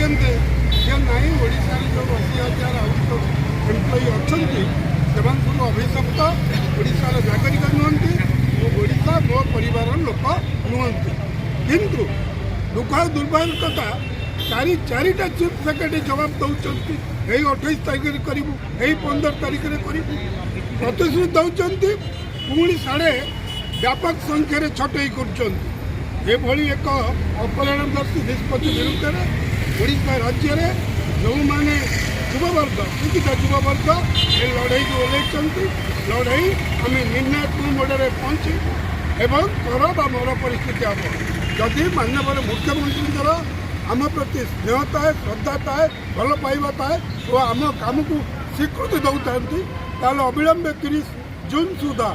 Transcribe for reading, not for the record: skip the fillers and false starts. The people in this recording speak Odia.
କହିଛନ୍ତି ଯେ ନାଇଁ, ଓଡ଼ିଶାରେ ଯେଉଁ 80,000 ଆଉଟ ଏମ୍ପ୍ଲୟି ଅଛନ୍ତି, ସେମାନେ ସବୁ ଅଭିଶପ୍ତ, ଓଡ଼ିଶାର ନାଗରିକ ନୁହନ୍ତି ଓ ଓଡ଼ିଶା ମୋ ପରିବାରର ଲୋକ ନୁହନ୍ତି। କିନ୍ତୁ ଦୁଃଖ ଆଉ ଦୁର୍ଭାଗ୍ୟ କଥା, ଚାରି ଚାରିଟା ଚିଫ୍ ସେକ୍ରେଟାରୀ ଜବାବ ଦେଉଛନ୍ତି, ଏଇ 28 ତାରିଖରେ କରିବୁ, ଏଇ 15 ତାରିଖରେ କରିବୁ। ପ୍ରତିଶ୍ରୁତି ଦେଉଛନ୍ତି, ପୁଣି ସାଡ଼େ ବ୍ୟାପକ ସଂଖ୍ୟାରେ ଛଟେଇ କରୁଛନ୍ତି। ଏଭଳି ଏକ ଅପରିଣାମଦର୍ଶୀ ନିଷ୍ପତ୍ତି ବିରୁଦ୍ଧରେ ଓଡ଼ିଶା ରାଜ୍ୟରେ ଯେଉଁମାନେ ଯୁବବର୍ଗ, ଶିକ୍ଷିତ ଯୁବବର୍ଗ ଏ ଲଢ଼େଇକୁ ଓହ୍ଲେଇଛନ୍ତି, ଲଢ଼େଇ ଆମେ ନିର୍ଣ୍ଣାୟକ ମୋଡ଼ରେ ପହଞ୍ଚିବୁ ଏବଂ କର ବା ମର ପରିସ୍ଥିତି ହେବ। ଯଦି ମାନ୍ୟବର ମୁଖ୍ୟମନ୍ତ୍ରୀଙ୍କର ଆମ ପ୍ରତି ସ୍ନେହ ଥାଏ, ଶ୍ରଦ୍ଧା ଥାଏ, ଭଲ ପାଇବା ଥାଏ ଓ ଆମ କାମକୁ ସ୍ୱୀକୃତି ଦେଉଥାନ୍ତି, ତାହେଲେ ଅବିଳମ୍ବେ 30 ଜୁନ୍ ସୁଦ୍ଧା